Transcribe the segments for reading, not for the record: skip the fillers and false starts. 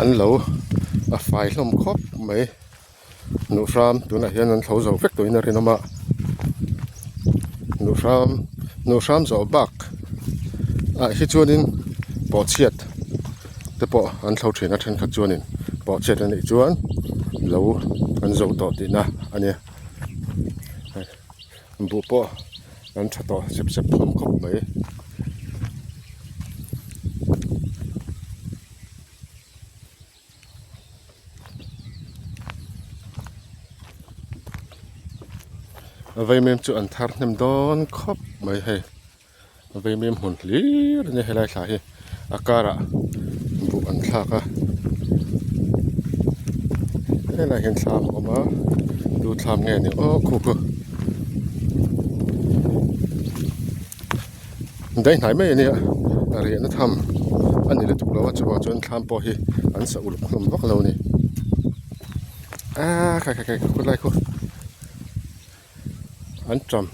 An lo a fai hlawm khawp mai. Nuhram tunah hian an thlo zo vek tawhin a rinawm a nuhram nuhram zawh bak ah hi chuanin pawhchhiat te pawh an thlo thin a thenkhat chuanin pawhchhiat a nih chuan lo an zo tawh tihna a nia buh pawh an tha tawh sep sep hlawm khawp mai. Vaimim chu an thar hnem dawn khawp mai hei vaimim hmun hlir a nia helai thla hi a karah buh an thlak a helaiah hian thlam a awm a tu thlam nge ni aw khu khu. Daih hnai mai a nia a riahna tham a ni lutuk lo a chuvang chuan thlam pawh hi an sa uluk hlawm vak lo a ni aaa khai khai khai khawlai khu an tam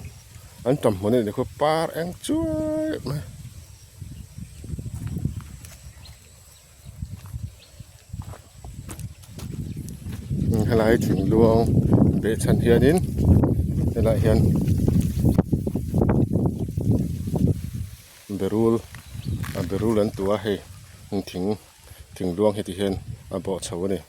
an tam hmun a nih khu par eng chuai mai. Helai thingluang behchhan hianin helaiah hian berul a berul an tu a hei thing thingluang hi ti hian a bawh chho a ni.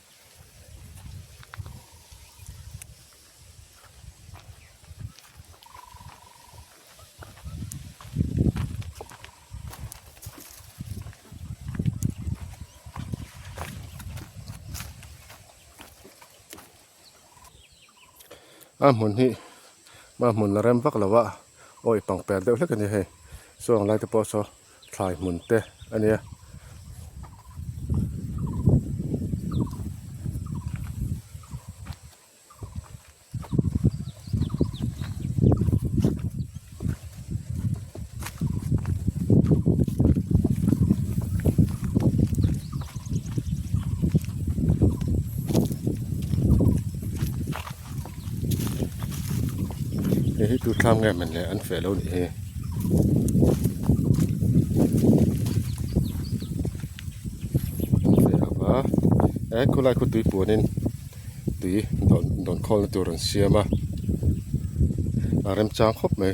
A hmun hi a hmun la rem vak lo a awih pangper deuh hlek a ni hei saw ang lai te pawh saw thlai hmun te a nia. Hei hi tu thlam nge man le an feh lo nih hi. An feh lo va he khawlai khaw tui puanin. Tui dawn dawn khawlna tur an siam a a remchang khawp mai.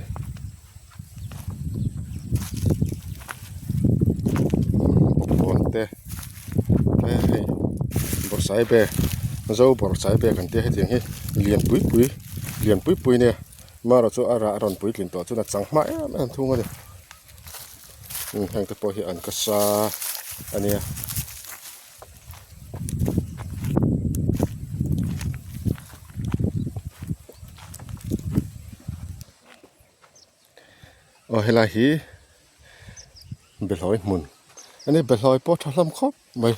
Bawkbawn te he hei bawrhsaibe zo bawrhsaibe kan tia hetiang hi lian pui pui lian pui pui nia marawh chu a rah a rawn puitlin tawh chuan a chang hma em em thung a ni heng te pawh hi an ka sa a nia. Aw helai hi behlawi hmun a ni behlawi pawh tha hlawm khawp mai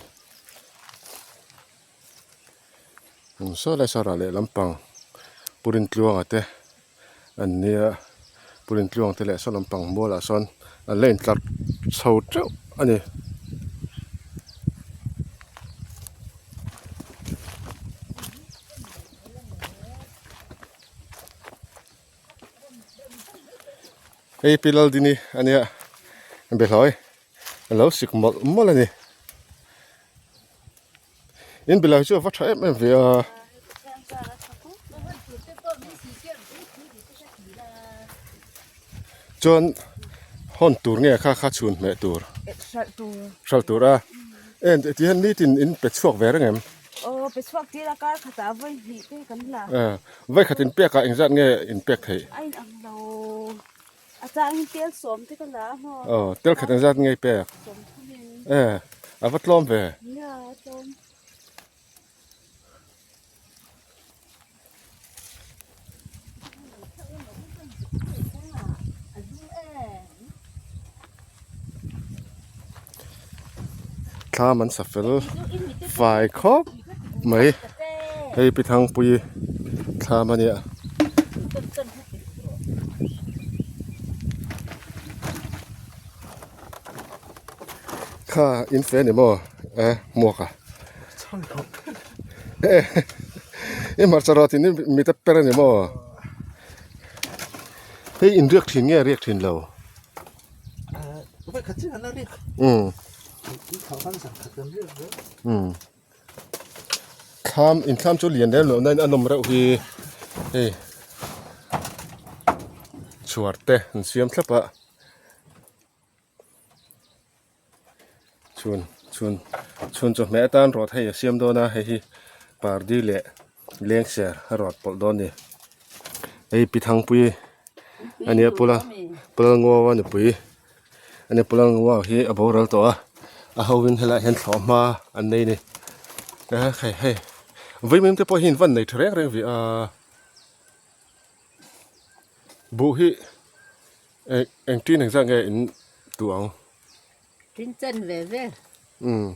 saw lai saw rah leh lampang purin tluanga te an nia purin tluang te leh saw lampang mualah sawn an la intlar chho teuh a ni. Hei Pi Laldini a nia behlawi a lo sik mawlh mawlh a ni. In behlawi chu a va tha em em ve a. Chuan hawn tur nge kha kha chhun hmeh tur hralh tur a en ti hian nitin in pe chhuak ve reng em aw pe chhuak tir a kar khatah vawi hnih te kan la vawi khat in pek ah engzat nge in pek theih a in ang lo a changin tel sawm te ka la a maw aw tel khat engzat nge i pek 30 in e a va tlawm ve nia a tlawm. Thlam an sa fel fai khawp mai hei pi thangpui thlam a nia. Kha in fe ni maw e hmuak a i hmarcha rawt in mit a per a ni maw hei in riak thin nge riak thin lo umm. Umm thlam inthlam chu lian lem loh nain a nawm reuh hi hei chhuar te an siam thlap a chhun chhun chhun chawhmeh atan rawt hei a siam dawn a hei hi pardi leh lengser a rawt pawlh dawn a ni hei pi thangpui a nia pula pula ngaw a nupui. Ani pulang wow hi a boral tawh a a ho in helaiah hian thlawh hma an nei a ni a hei hei vaimim te pawh hi in van nei tha reng reng ve a buh hi eng engtin engzat nge in duh ang. Tin chen ve ve. Umm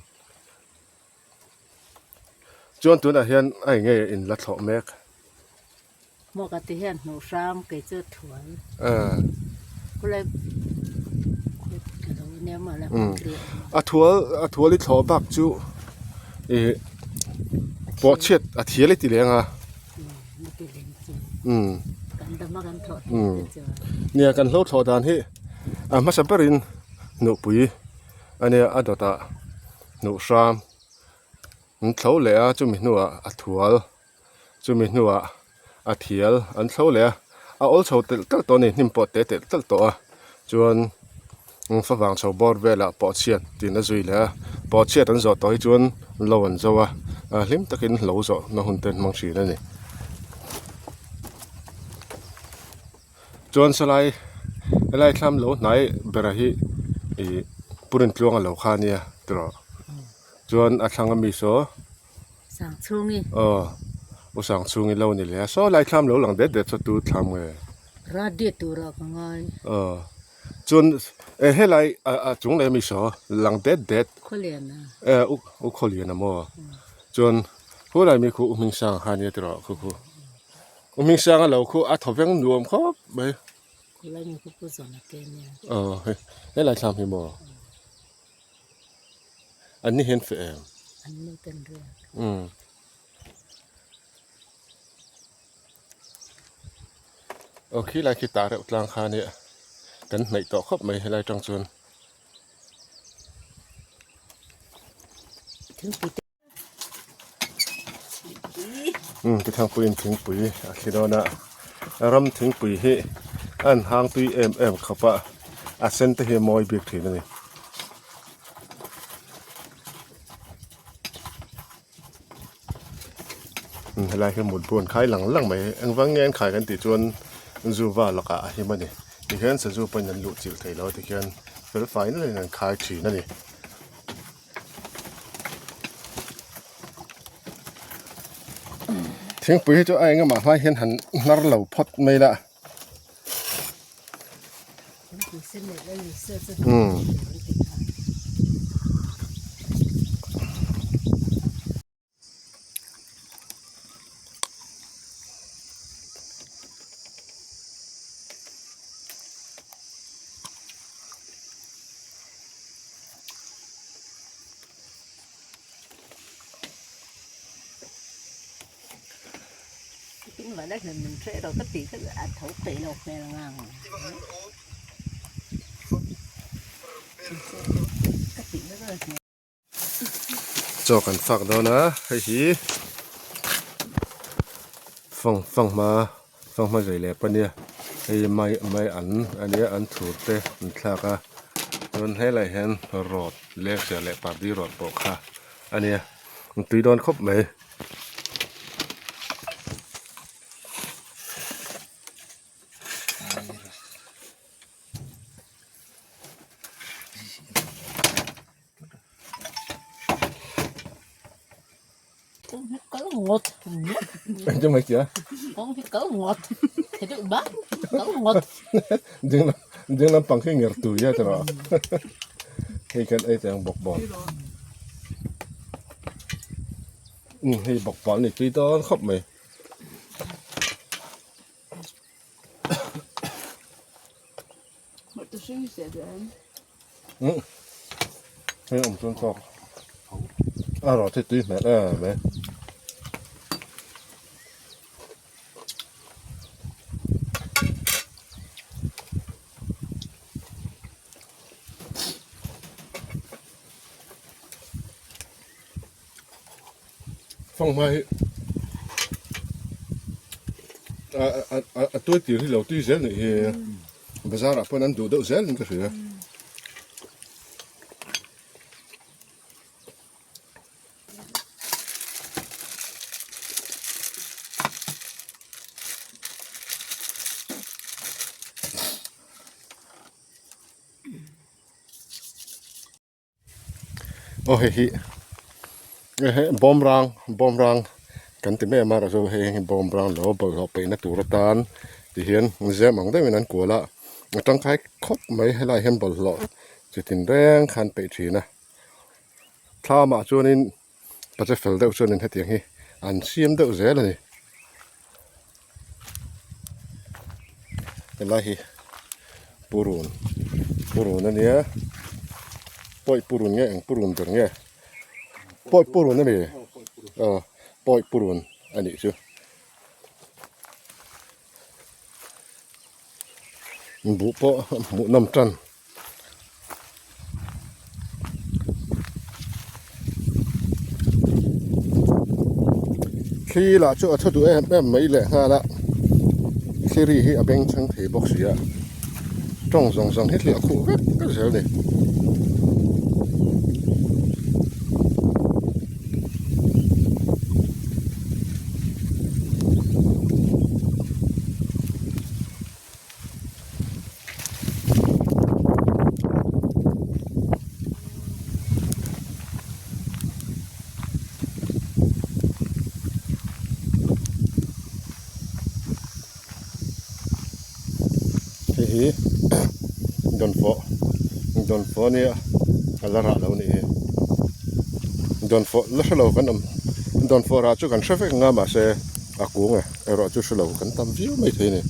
chuan tunah hian a eng nge in la thlawh mek. Maw ka ti hian hmuh hram kei chu thuai. Khulai A thual a thual i thlawh bak chu ih pawh chhiat a thial i ti leng a. Nia kan hlo thlawh dan hi a hmasa berin hnuhpui a nia a dawtah hnuh hram an thlo leh a chumi hnuah a thual. Chumi hnuah a thial an thlo leh a, a awl chho telh telh tawh a ni, hnim pawh te telh telh tawh a, chuan favang chho bawr velah pawh chhiat tiin a zui leh a, pawh chhiat an zawh tawh hi chuan lo an zo a, hlim takin lo zawh na hun te an hmang thin a ni. Chuan sawlai helai thlam lo hnai bera hi ih Purintluanga lo kha ania tiraw chuan a thlang ami saw. Sangchhungi. Aw, U Sangchhungi lo ni leh a. Saw lai thlam lo lang det det saw tu thlam nge? Radi tura ka ngai. Aw, chuan e helai a a chung leh ami saw lang det det. Khawliana. E u u Khawliana maw? Chuan khulai mi khu U Hmingsanga kha ania tiraw khu khu. U Hmingsanga lo khu a thaw veng nuam khawp mai. Khulai mi khu Pu Zawna te ania. Aw hei helai thlam hi maw? An ni hian feh em? An ni kan riak. Umm. Aw khi lai khi tah reuh tlang kha nia kan hnaih tawh khawp mai helai tang chuan. Thingpui te. Umm ti thangpuiin thingpui a thli dawn a ram thingpui hi a an hang tui em em khawp a a sen te hi a mawi bik thin a ni. Umm helai hi mut bu an khai lang lang mai engvang nge an khai kan tih chuan zuva lakah a him a ni tikhian sazu pawhin an luh chilh theilo tikhian fel fai nalhin an khai thin a ni. Thingpui hi chu a engemaw hmai hian han hnar lo phawt mai la. Umm. Chaw kan fak dawn a hei hi fang fanghma fanghma zei leh pania hei mai mai an ania an thur te an thlak a chuan helaiah hian rawt lengser leh pardi rawt pawh kha ania an tui dawn khawp mai. Ding lampang khi nger tui a tiraw hei kan ei teh ang bawkbawn hei bawkbawn a ni tui dawn khawp mai. Hei awm chuan tawk a rawh te tui hmel em e. Fanghma hi a tuai tir hi lo tui zel nih hi bazar ah pawn an duh deuh zel in ka hria. Aw hei hi bawmrang bawmrang kan ti mai a amaherawhchu hei hi bawmrang lo bawlhhlawh peihna tur atan ti hian zem ang deuhin an kual a a tangkai khawp mai helaiah hian bawlhhlawh chi tin reng khan peih thin a thlamah chuanin pache fel deuh chuanin hetiang hi an siam deuh zel a ni helai hi purun purun a nia pawi purun nge eng purun ber nge pawi purun a ni aw pawi purun a nih chu buh pawh hmuh nawm tan. Thli lah chu a tha duh em em mai leh nghal a thli ri hi a beng chhang thei bawk si a tawng zawng zawng hi thli a khuh vek vek zel a ni. Hei hi dawnfawh dawnfawh a nia a la rah lo a nih hi dawnfawh la hre lo kan awm dawnfawh rah chu kan hre vek ang a mahse a kung e erawh chu hre lo kan tam viau mai thei a ni.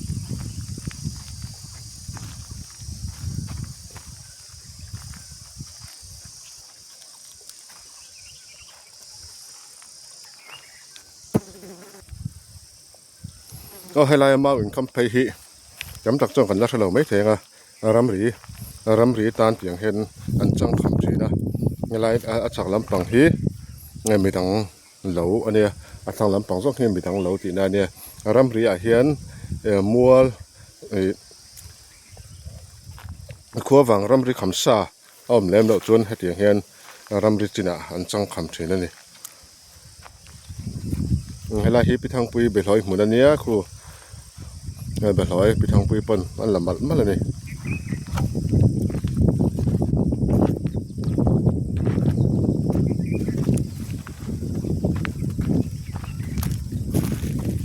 Aw helai a mau inkham phei hi tam tak chuan kan la hre lo mai thei ang a ramri ramri tan tiang hian an chang kham thin a helai a chak lampang hi nge midang lo a nia a thlang lampang zawk hi midang lo tihna a nia ramri ah hian mual ih khua vang ramri kham sa a awm lem loh chuan hetiang hian ramri chinah an chang kham thin a ni. Helai hi Pithangpui Behlawi hmun a nia khu Behlawi Pithangpui pawn an la malh malh a ni.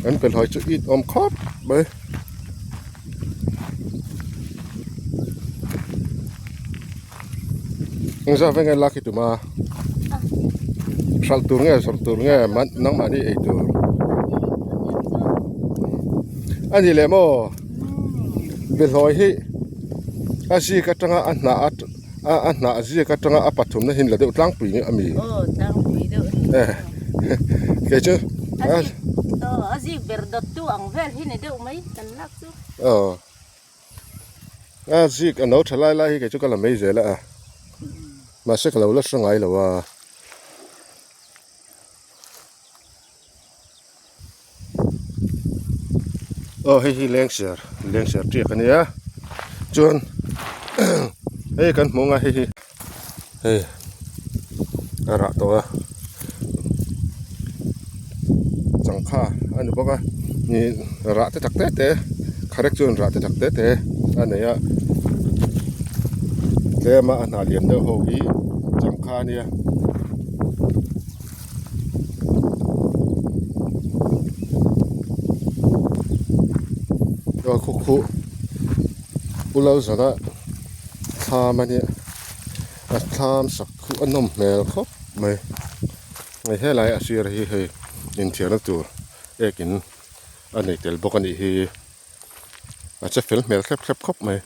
An Behlawi chu it awm khawp mai. Engzah veng nge lak hi tum a hralh tur nge zawrh tur nge nangmahni ei tur a ni leh maw behlawi hi a zik atanga a hnah a hnah zik atanga a pathumna hi la deuh tlangpui nge a mi kei chu a zik ber dawt tu ang vel hi ni deuh mai kan lak chu aw. A zik a no tha lai lai hi kei chu ka la mai zel a mahse ka lo la hre ngai lo a. Aw hei hi lengser lengser tiak a nia chuan hei kan hmuh ang a hei hi hei a rah tawh a changkha a ni bawk a ih rah te tak te te kharek chuan rah te tak te te a nei a tlem a a hnah lian deuh ho hi changkha a nia. Aw khu khu Pu Lalzana thlam a nia a thlam sak khu a nawm hmel khawp mai hei helai a sir hi hei inthiarna tur ek in a nei tel bawk a nih hi a che fel hmel thlep thlep khawp mai.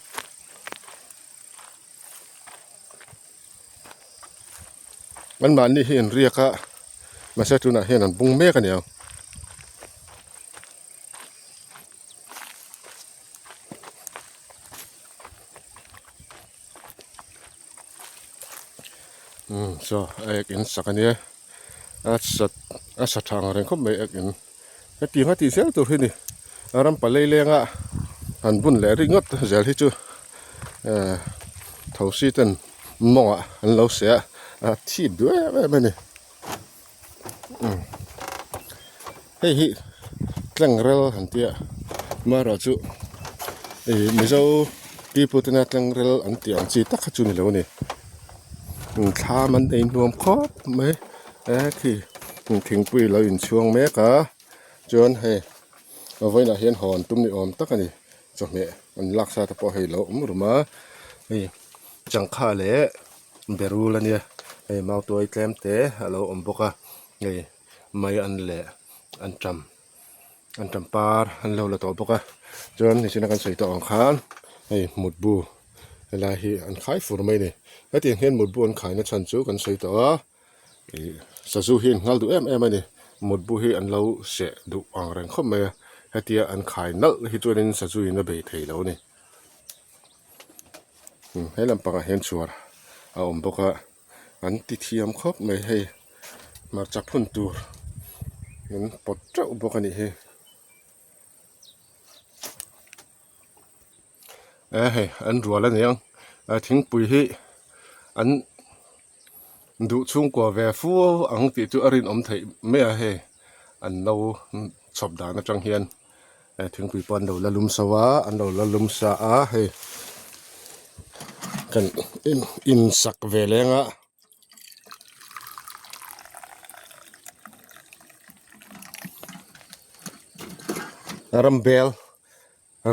Anmahni hi an riak a mahse tunah hian an bung mek a ni ang. Umm saw a ek in sak a nia. A sa a sa tha ang reng khawp mai ek in hetiang a tih zel tur hi ni a ram palei lenga han bun leh ringawt zel hi chu ehh thosi ten mawngah an lo seh a a thip duh em em a ni umm hei hi tlengrel han tia amaherawhchu ih mizo pipu tena tlengrel an tih ang chi tak kha chu ni lo a ni. Thlam an nei nuam khawp mai e khi thingpui lo inchhuang mek a chuan hei vawiinah hian hawn tum ni awm tak a ni chawhmeh an lak sa te pawh hei lo awm rum a hei changkha leh berul a nia hei mautuai tlem te a lo awm bawk a hei mai an leh an tam. An tam par an lo la tawh bawk a chuan nichina kan sawi tawh ang khan hei mutbu helai hi an khai fur mai a ni hetiang hian mutbu an khaina chhan chu kan sawi tawh a ih sazu hi an nghal duh em em a ni mutbu hi an lo seh duh ang reng khawp mai a hetia an khai nalh hi chuanin sazu in a bei thei lo a ni he lampangah hian chhuar a awm bawk a. An ti thiam khawp mai hei hmarcha phun tur an pawt teuh bawk a nih hi e hei an rual a niang a thingpui hi an duh chhungkua ve fo ang tih chu a rinawm theih mai a hei an lo chhawp dan atang hian thingpui pawh an lo la lum so a an lo la lum sa a hei kan in sak ve leng a. Ram bel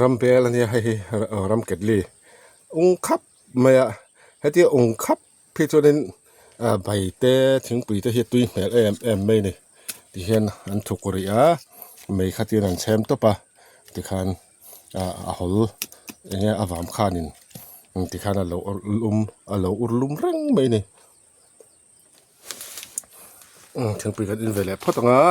ram bel a nia hei hi ram ketli ung khap mai a hetia ung khap Phei chuanin ah bai te thingpui te hi a tui hmel em em mai a ni tihian an thuk rih a mei kha chuan an chhem tawp a tikhan ah a hawl eng nge a vam khanin tikhan a lo lum a lo ur lum reng mai a ni thingpui kan in ve leh phawt ang a.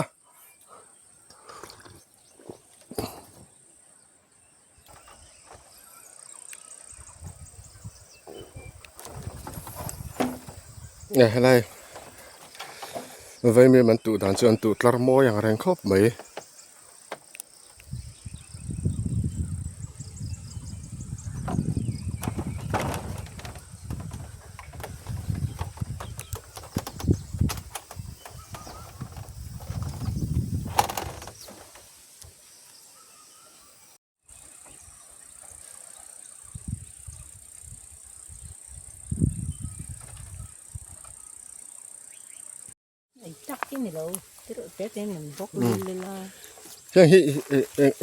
Helai vaimim an tuh dan chu an tuh tlar mawi ang reng khawp mai. Heng hi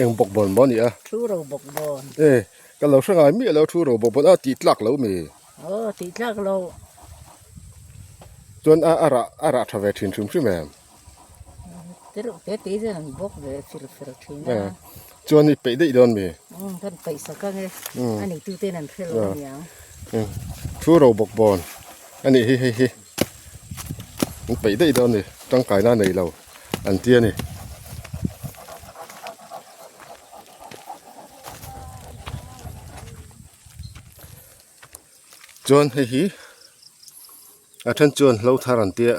eng bawk bawn maw a ni a? Thu ro bawk bawn. E ka lo hre ngai miah lo thu ro bawk bawn a tih tlak lo mi. Aw tih tlak lo. Chuan a a rah a rah tha ve thin hrim hrim em? Tirh te te hian an bawk ve fir fer thin a. Chuan i peih daih dawn mi? Umm kan peih sak ang e. A neitu ten an hre lo a niang. Thu ro bawk bawn a nih hi hei hi. An peih daih dawn ni tangkaina a nei lo an ti a ni. Chuan hei hi. A then chuan hlo thar an tia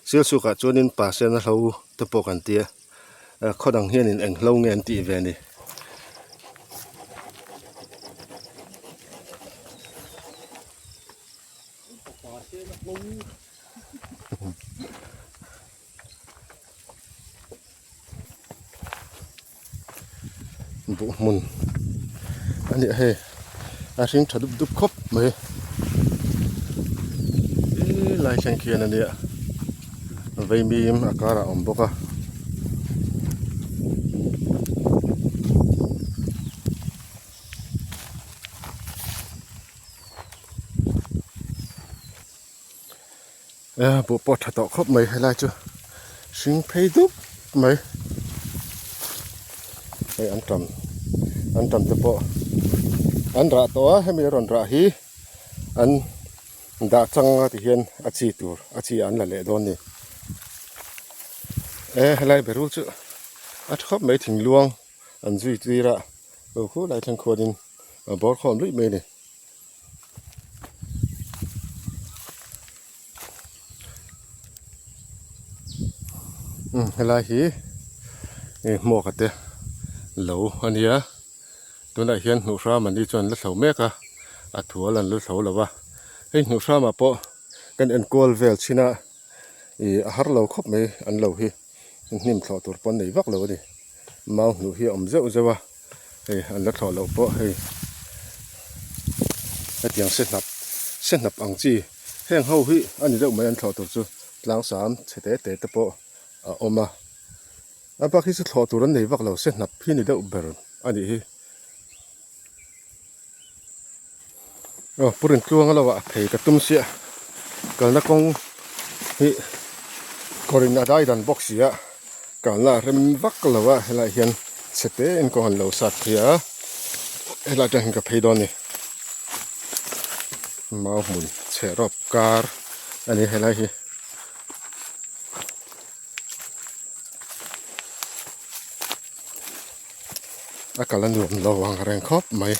Sialsukah chuanin pasena hlo te pawh kan tia khaw dang hianin eng hlo nge an tih ve ni. Buh hmun a ni a hei a hring tha dup dup khawp mai helai thleng khian a nia vaimim a karah a awm bawk a. Buh pawh tha tawh khawp mai helai chu hring phei dup mai hei an tam an tam te pawh an rah tawh a hemi a rawn rah hi an dah chang a ti hian a chi tur a chi an la leh dawn a ni e helai berul chu a tha khawp mai thingluang an zui tir a khulai thleng khuanin a bawr khawm luih mai a ni. Umm helai hi ih hmuaka te lo a nia tunah hian hnuh hram an ni chuan an la thlo mek a a thual an la thlo lo va hei hnuh hramah pawh kan enkawl vel chin a ih a har lo khawp mai an lo hi hnim thlawh tur pawh an nei vak lo a ni mau hnuh hi a awm zeuh zeuh a hei an la thlawh loh pawh hei hetiang se hnap se hnap ang chi heng ho hi a ni deuh mai an thlawh tur chu tlang sam chhe te te te pawh a awm a a bak hi chu thlawh tur an nei vak lo se hnap hi ni deuh ber a nih hi aw pu Rintluanga lo ah phei ka tum sia kalna kawng hi kawr in a dai dan bawk si a kalna a rem vak lo a helaiah hian chhe te in kawng an lo sat phei a helai atang hian ka phei dawn a ni mau hmun chhe rawp kar a ni helai hi. A kal a nuam lo ang reng khawp mai.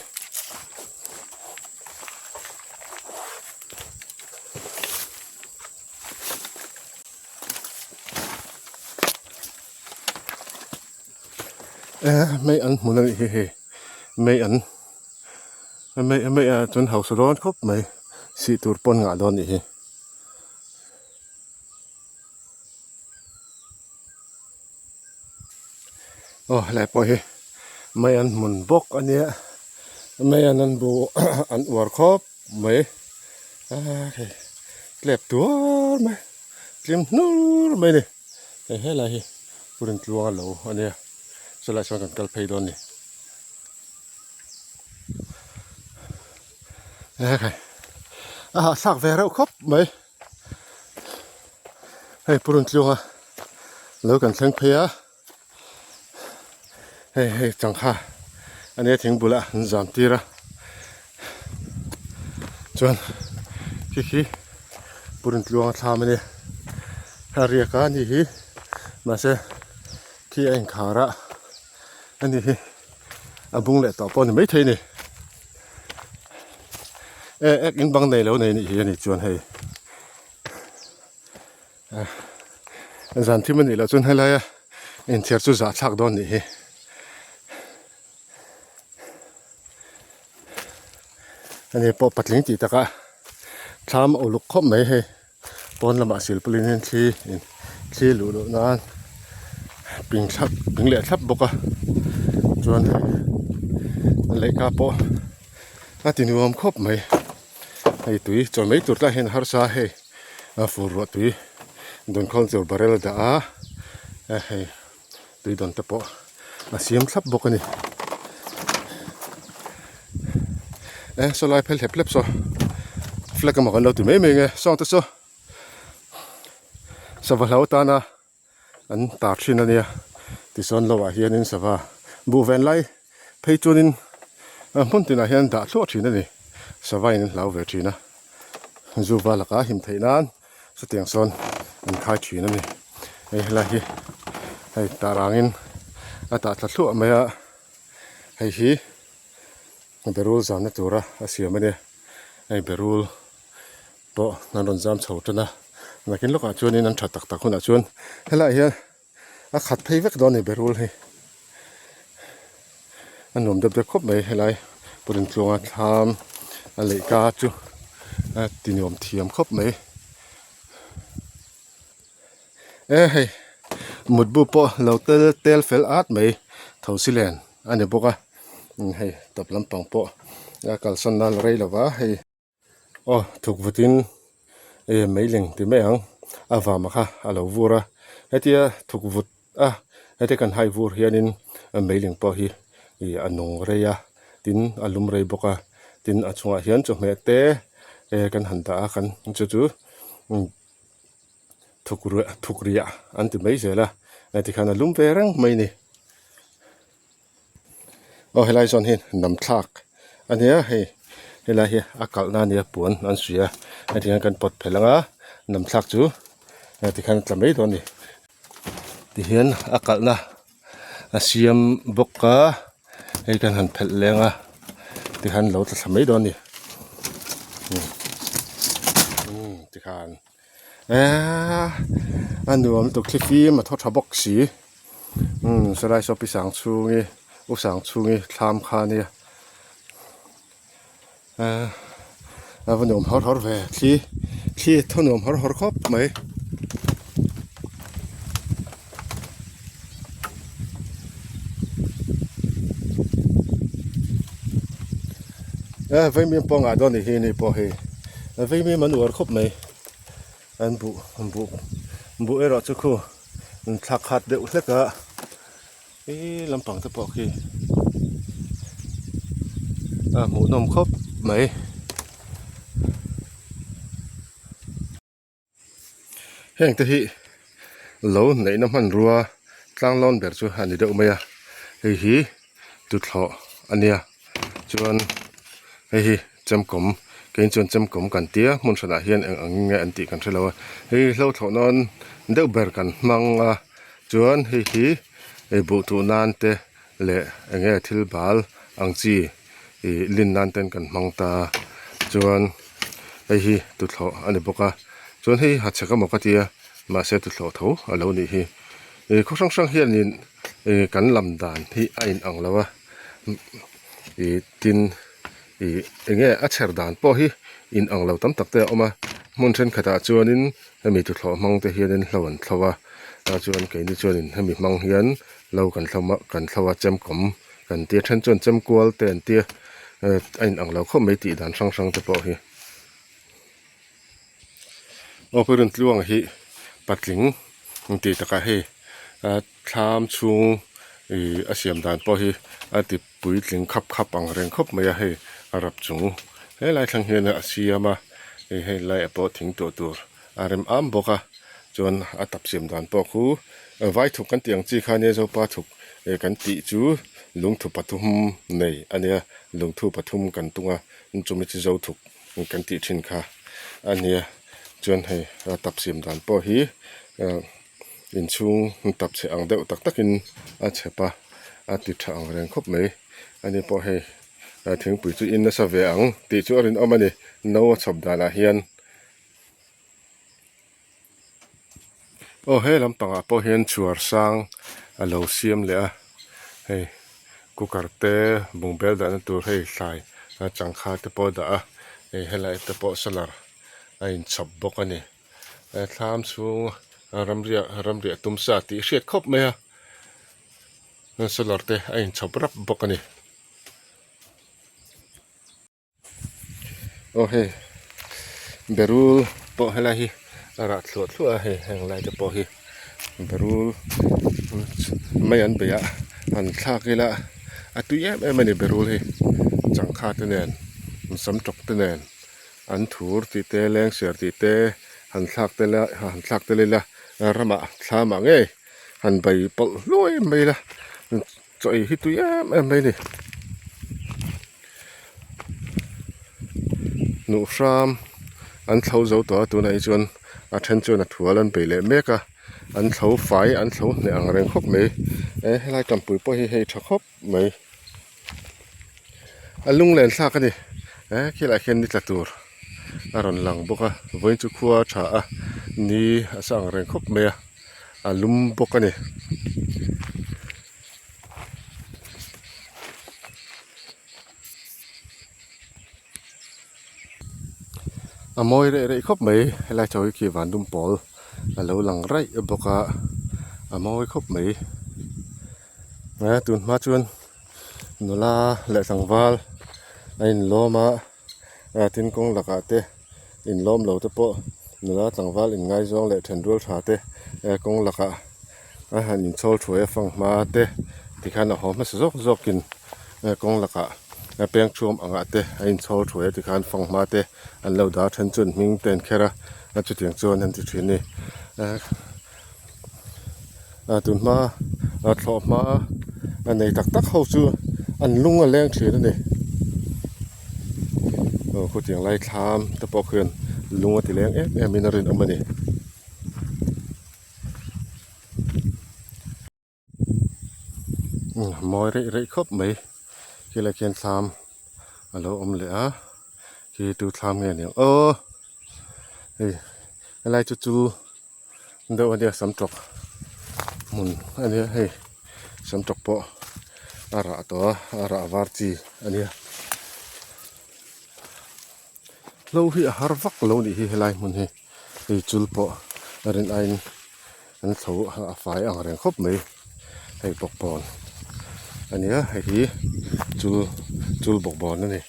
Eh mei an hmun a nih hi hei mei an mei mei ah chuan hausa dawn khawp mai sih tur pawn ngah dawn a nih hi. Aw helai pawh hi mei an hmun bawk a nia mei an an bu an uar khawp mai a hei tlep tuar mai tlim hnur mai a ni hei helai hi Purintluanga lo a nia chulaiah chuan kan kal phei dawn a ni. A hahthlak ve reuh khawp mai. Hei purun tluanga lo kan thleng phei a hei hei changkha ania thing bulah an zam tir a chuan khi khi purun tluanga thlam ania a riak a ni hi mahse khi a inkhar a ani hi a bung leh tawh pawh a ni maithei a ni. E ek in bang nei lo nei anih hi ani chuan hei zan thim anih loh chuan helaia inthiar chu zah thlak dawn anih hi ani pawh patling tih takah thlam a uluk khawp mai hei pawn lamah silpaulin hian thli in thli luh loh nan ping thlap ping leh thlap bawk a chuan hei lehkha pawh a ti nuam khawp mai hei tui chaw mai tur tah hian harsa a hei a fur ruah tui dawn khawn tur barrel a dah a hei tui dawn te pawh a siam thlap bawk a ni e saw lai phel hlep hlep saw flag emaw kan lo ti mai mai nge sawng te saw sava hlo tana an tar thin a nia tichuan lo ah hianin sava buh ven lai phei chuanin hmun tinah hian dah thluah thin a ni sava in an hlau ve thin a zuva laka him theih nan. Chutiang chuan an khai thin a ni. Hei helai hi hei tah rangin a tah thla thluah mai a, hei hi berul zamna tura a siam a nia. Hei berul pawh an rawn zam chho tan a, nakin lawkah chuanin an tha tak tak hunah chuan helaiah hian a khat phei vek dawn a ni berul hi. A nuam deuh deuh khawp mai helai Purintluanga thlam a leihka chu a ti nuam thiam khawp mai. E hei mutbu pawh lo tel tel fel at mai tho si len a ni bawk a hei tawp lampang pawh a kalsan nan rei lova hei. Aw thuk vutin eh meiling ti mai ang a vama kha a lo vur a hetia thuk vut a hetia kan hai vur hianin meiling pawh hi ih a nung rei a tin a lum rei bawk a tin a chungah hian chawhmeh te eh kan han dah a kan chu chu thuk ruah thuk riah an ti mai zel a tikhan a lum ve reng mai a ni. Aw helai zawn hi nam thlak a nia hei helai hi a kalhna a nia puan an suih a heti hian kan pawt phelh ang a nam thlak chu tikhan a tla mai dawn a ni tihian a kalhna a siam bawk a hei kan han phelh leng a tikhan lo tla thla mai dawn a ni tikhan. Eee a nuam lutuk thlifim a thaw tha bawk si umm sawlai saw pi sang chhungi u sang chhungi thlam kha ania eee a va nuam hawr hawr ve thli thli a thaw nuam hawr hawr khawp mai. Vaimim pawh ngah dawn anih hi ni pawh hei vaimim an uar khawp mai an buh buh buh erawh chu khu thlak khat deuh hlek a ih lampang te pawh khi a hmuhnawm khawp mai. Heng te hi lo neihna hmanrua tlang lawn ber chu a ni deuh mai a hei hi tuthlawh a nia chuan hei hi chemkawm keini chuan chemkawm kan tia hmun hranah hian eng ang nge an tih kan hrelo a hei hlo thlawh nan deuh ber kan hmang a chuan hei hi ei buh tuh nan te leh eng nge thil bal ang chi ih lin nan ten kan hmang ta a chuan hei hi tuthlawh a ni bawk a chuan hei ha chhek amaw ka tia mahse tuthlawh tho a lo nih hi ih khaw hrang hrang hianin ih kan lam dan hi a in ang lo a ih tin ih eng nge a chher dan pawh hi in ang lo tam tak te a awm a hmun thenkhatah chuanin hemi tuthlawh hmang te hianin hlo an thlo a tah chuan keini chuanin hemi hmang hian lo kan thlo a kan thlo a chemkawm kan tia then chuan chemkual te an tia eh a in ang lo khawp mai tih dan hrang hrang te pawh hi aw pu Rintluanga hi patling ang tih takah hei a thlam chhung ih a siam dan pawh hi a ti puitling khap khap ang reng khawp mai a hei a rap chung helai thleng hian a siam a hei hei laiah pawh thing tuah tur a rem am bawk a chuan a tap siam dan pawh khu vai thuk kan tih ang chi kha nia zopa thuk eh kan tih chu lungthu pathum nei a nia lungthu pathum kan tung a chumi chu zo thuk kan tih thin kha a nia chuan hei a tap siam dan pawh hi ah inchhung tap chhe ang deuh tak takin a chhep a a ti tha ang reng khawp mai ani pawh hei thingpui chu in nasa ve ang tih chu a rinawm a ni no a chhawp danah hian. Aw he lampangah pawh hian chhuar sang a lo siam leh a hei cooker te bungbel dahna tur hei thlai changkha te pawh a dah a hei helai te pawh solar a inchhawp bawk a ni thlam chhung ramriah ramriah tum sa tih hriat khawp mai a solar te a inchhawp rap bawk a ni. Aw hei berul pawh helai hi a rah thluah thluah a hei heng lai te pawh hi berul mai an beih a han thlak ila a tui em em a ni berul hi changkha te nen sam tawk te nen an thur tih te lengser tih te han thlak tel a han thlak tel ila ramah thlamah ngei han bei pawlh hluai mai ila. Chaw ei hi tui em em mai a ni. Nuhram an thlo zo tawh a tunah hi chuan a then chuan a thual an bei leh mek a an thlo fai an thlo hneh ang reng khawp mai e helai tampui pawh hi hei tha khawp mai a lunglen thlak a ni e khilaiah khian ni tla tur a rawn lang bawk a vawiin chu khua a tha a ni a sa ang reng khawp mai a a lum bawk a ni. A mawi reh reh khawp mai helai chho hi khi van dum pawl a lo lang raih bawk a a mawi khawp mai a tun hma chuan nula leh tlangval a inlawm a tin kawng lakah te inlawm lo te pawh nula tlangval inngaizawng leh thenrual tha te kawng lakah. A han inchhawl thuai a fang hma te tikhian a haw hmasa zawk zawkin kawng lakah peng thuam angah te a inchhawl thuai a tikhan fang hma te an lo dah a then chuan hming te an kher a chutiang chuan an ti thin a ni a tun hma thlawh hma a nei tak tak ho chu an lung a leng thin a ni aw khutiang lai thlam te pawh khian lung a ti leng em em in a rinawm a ni. Mawi reih reih khawp mai khilai khian thlam a lo awm leh a khi tu thlam nge ni ang aw hei Helai chu chu deuh a nia samtawk hmun a nia hei samtawk pawh a rah tawh a a rah var chi a nia hlo hi a har vak lo nih hi helai hmun hi hei chul pawh a rin aiin an thlo a fai ang reng khawp mai hei bawkbawn a nia hei hi chul chul bawkbawn a ni.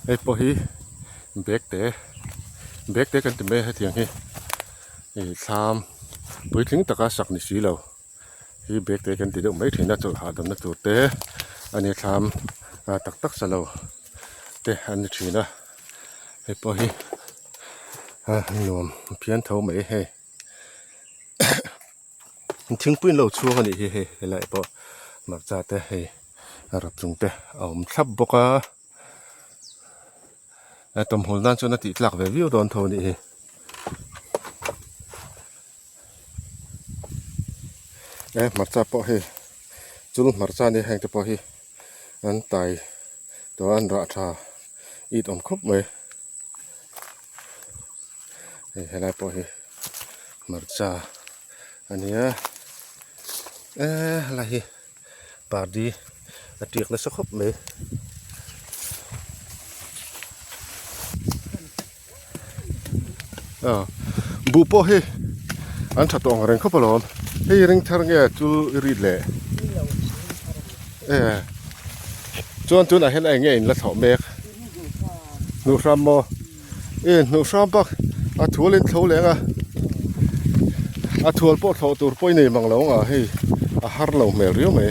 Hei pawh hi bag te bag te kan ti mai a hetiang hi ih thlam puitling taka sak ni si lo hi bag te kan ti deuh mai thin a chawlh hahdamna tur te a nia thlam tak tak sa lo te an ni thin a hei pawh hi a nuam phian tho mai hei. Thingpui an lo chhuak a nih hi hei helai pawh hmarcha te hei rap chung te a awm thlap bawk a a tawmhawl nan chuan a tih tlak ve viau dawn tho a nih hi e hmarcha pawh hei chul hmarcha nia heng te pawh hi an tai tawh a an rah tha it awm khawp mai. Hei helai pawh hi hmarcha a nia eee helai hi pardi a tiak nasa khawp mai aw buh pawh hi an tha tawh ang reng khawp alawm hei ring thar nge chu i rit leh ee chuan tunah hian a eng nge in la thlawh mek. Hnuhhram maw? Ih hnuhhram bak a thual in thlo leng a a thual pawh thlawh tur pawh i nei mang lo ang a hei a har lo hmel riau mai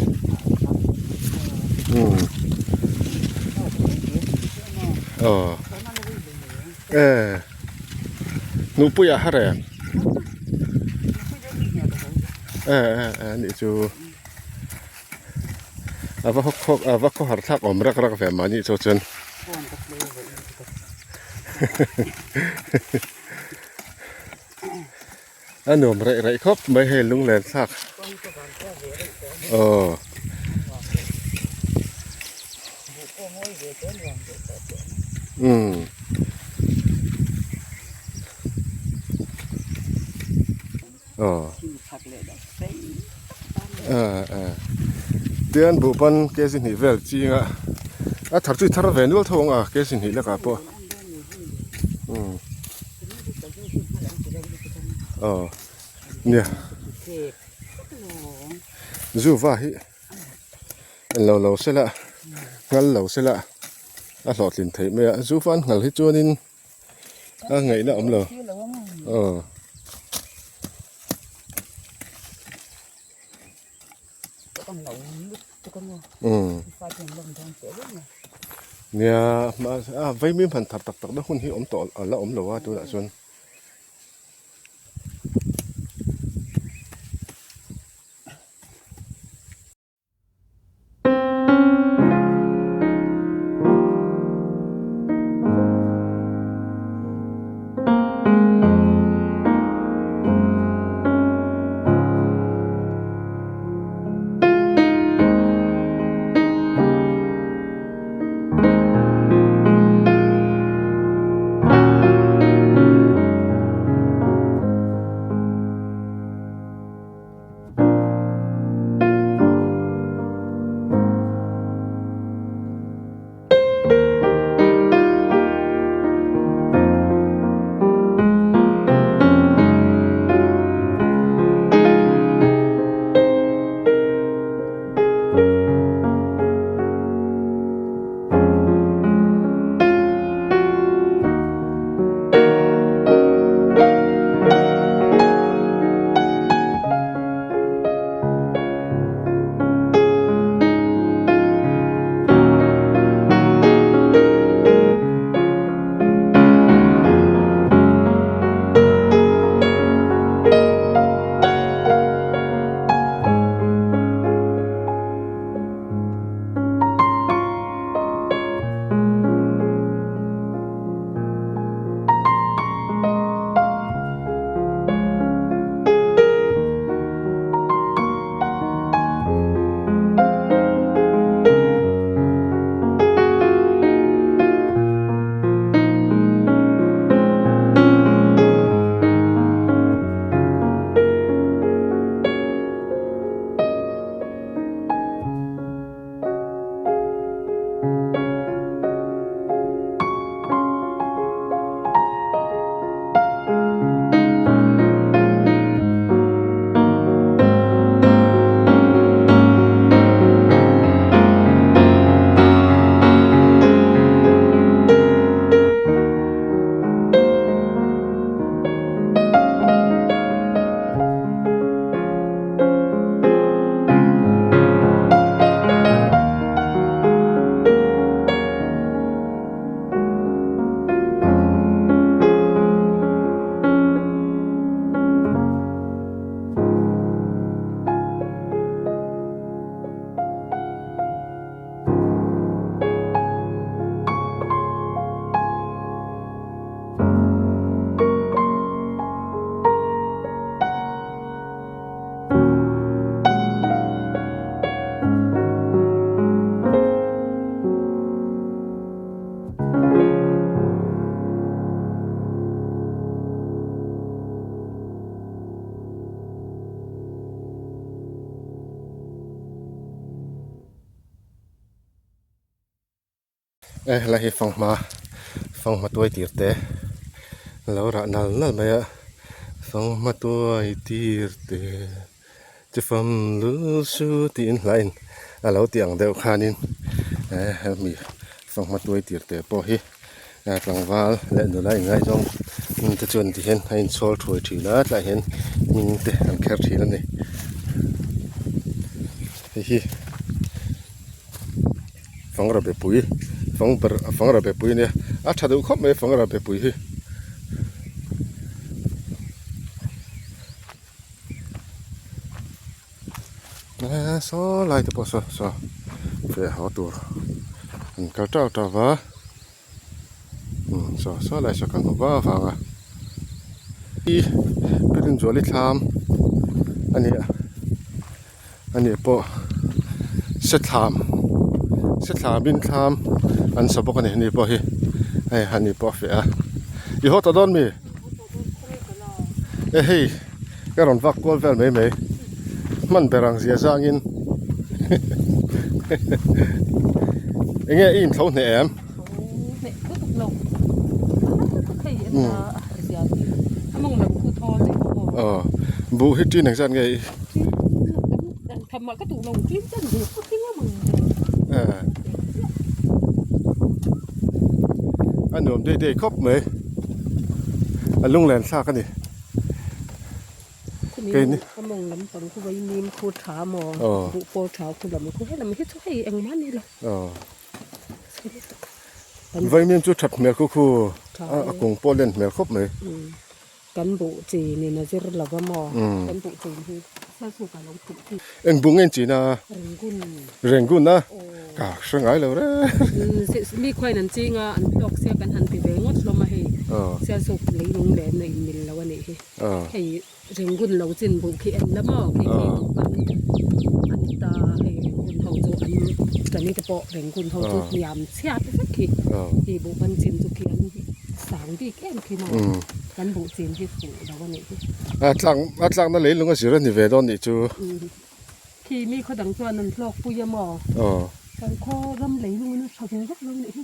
umm aw e hnuhpuiah har em e e e anih chu. A va a va khawhar thlak awm rak rak ve mahni chu chuan a nuam raih raih khawp mai hei lunglen thlak aw umm. Tian buhban kg hnih vel ching a a thar chu i thar ve nual tho ang a kg hnih lakah pawh aw nia zuva hi lo lo sela nghal lo sela a hlawhtlin theih mai a zuva an nghal hi chuanin. A ngaihna awm lo aw umm nia a vaimim han thar tak tak na hun hi awm tawh a la awm lo a tunah chuan. E helai hi fanghma fanghma tuai tir te lo rah nal nal mai a fanghma tuai tir te chu fam lul su tiin hlain a lo ti ang deuh khanin e hemi fanghma tuai tir te pawh hi tlangval leh nula inngaihzawng te chuan ti hian a inchhawl thuai thin a tlaiah hian hming te an kher thin a ni hei hi. Fangra bepui fang ber fangra bepui ania a tha deuh khawp mai fangra bepui hi. Eee saw lai te pawh saw saw feh haw tur an kal tau tau va umm saw saw lai saw kan hmu vang vang a i Pirinzuali thlam a ni a. Ani pawh sethlam sethlam in thlam an sa bawk a ni ani pawh hi hei ani pawh a feh a i haw tawh dawn mi e hei ka rawn vak kual vel mai mai hman ber ang zia zang in enge i inthlo hneh em. Aw buh hi ṭin engzat nge i a nuam daih daih khawp mai a lunglen thlak a ni. Keini aw. Vaimim chu that hmel khu khu a kung pawh len hmel khawp mai. Kan buh chin in a zir lo va maw? Kan buh chin hi Sialsuk ah lo phuh chi. Eng buh nge chin a? Rangoon. Rangoon a? Ka hre ngai lo re. Mi khuain an ching a, an hlawk sia kan han ti ve ngawt hlawm a hei. Sialsuk leilung len a inmil lo a nih hi. Hei Rangoon lo chin buh khi en la maw? Khi khi duh kan an ta hei Rangoon ho chu an tani te pawh Rangoon ho chu hniam chhiat vek khi. Khi buh kan chin chu khi an sang bik em khi maw? Kan buh chin hi fuh lo a nih hi. A tlak a tlakna leilung a zir a ni ve dawn nih chu. Khi mi khaw dang chuan an hlawk pui a maw? Kan khaw ram leilung in a tha ve vak lo nih hi.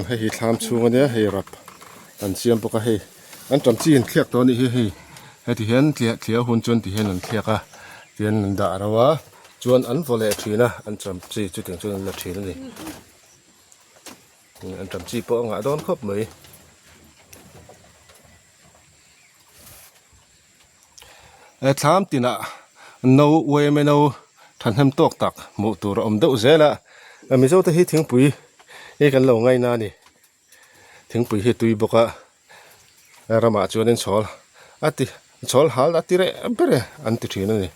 Hei hi thlam chhung ania hei rap an siam bawk a hei an tam chi in thliak tawh a nih hi hei heti hian thliah thliah hun chuan ti hian an thliak a tihian an dah ro a chuan an vaw leh thin a an tam chi chutiang chuan an la thin a ni an tam chi pawh a ngah dawn khawp mai. He thlam tinah no uaime no thahnem tawk tak hmuh tur a awm deuh zel a Mizo te hi thingpui hi kan lo ngaina a ni thingpui hi tui bawk a ramah chuanin chhawl a ti chhawl hal a ti reh ber e an ti thin a ni.